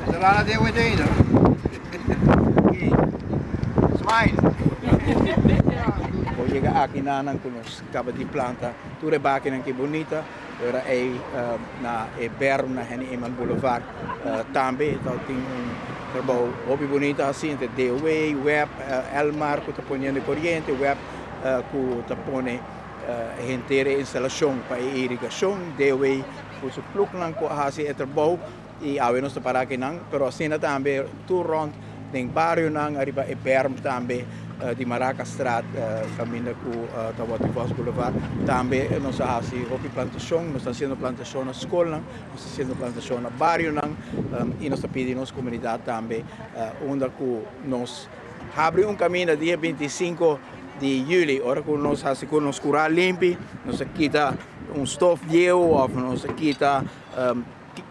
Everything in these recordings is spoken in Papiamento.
Será na DVD, no? Okay. Smile. Bo yega aki na nan ku nos kaba di planta tur e bakinan ki bunita. Ora ei na e berm na Henny Eman Boulevard tambe tin un trabou hopi bunita asina entre DOW, WEB, Elmar ku ta poniendo koriente, WEB ku ta pone henter e instalashon pa e irigashon, DOW ku su plugnan ku a hasi e trabou i awe nos ta para akinan, pero asina tambe tur rònt den barionan ariba e berm tambe di Marakastraat, kaminda ku ta Watty Vos Boulevard. Tambe nos a hasi hopi plantashon, nos ta hasiendo plantashon na skolnan, nos ta hasiendo plantashon na barionan i nos ta pidi nos komunidat tambe unda ku nos habri un kaminda dia 25 di yüli, ora ku nos hasi ku nos kura limpi, nos a kita un stof bieu òf nos a kita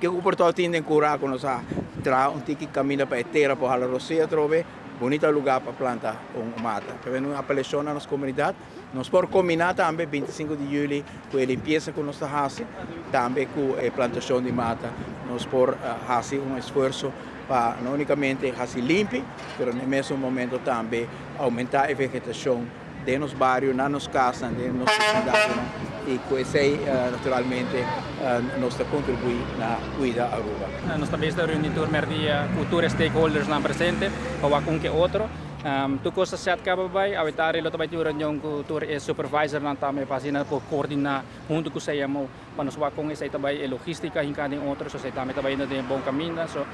ke ku por tabata tin den kura ku nos a traha un tiki kaminda pa e tera por hala rosea atrobe. Bunita lugá pa planta un mata. Ta bini un apelashon na nos komunidat. Nos por kombiná tambe 25 di yüli ku e limpiesa ku nos ta hasi, tambe ku e plantashon di mata. Nos por hasi un esfuerso pa no únikamente hasi limpi, pero na e mesun momento tambe oumentá e vegetashon den nos bario, na nos kasnan, den nos vecindarionan i ku esei naturalmente nos ta kontribuí na kuida Aruba. Nos ta bes ta reuni tur merdia ku tur e stakeholdersnan presente pa wak un ke otro. Tur kos ta sèt kaba bai. Awe tardi lo ta bai tin un reunion ku tur e supervisornan tambe pa asina por koordiná huntu ku CMO pa nos wak kon esei ta bai e logístika hinká den otro. So esei tambe ta bai den bon kaminda. So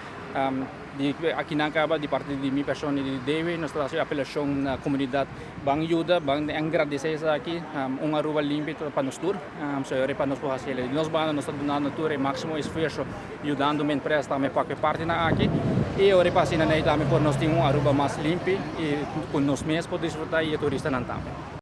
di akinan kaba di parti di mi persona i di Dewi nos ta hasi apelashon na komunidat ban yuda, ban engradesé esaki. Un Aruba limpi ta pa nos tur. So e ora pa nos por hasi el. Di nos banda nos ta dunando tur e máksimo esfuerso yudando Minpres tambe pa ku e partinan aki. I e ora pa asina nei tambe por nos tin un Aruba mas limpi i ku nos mes por disfrutá i e turistanan tambe.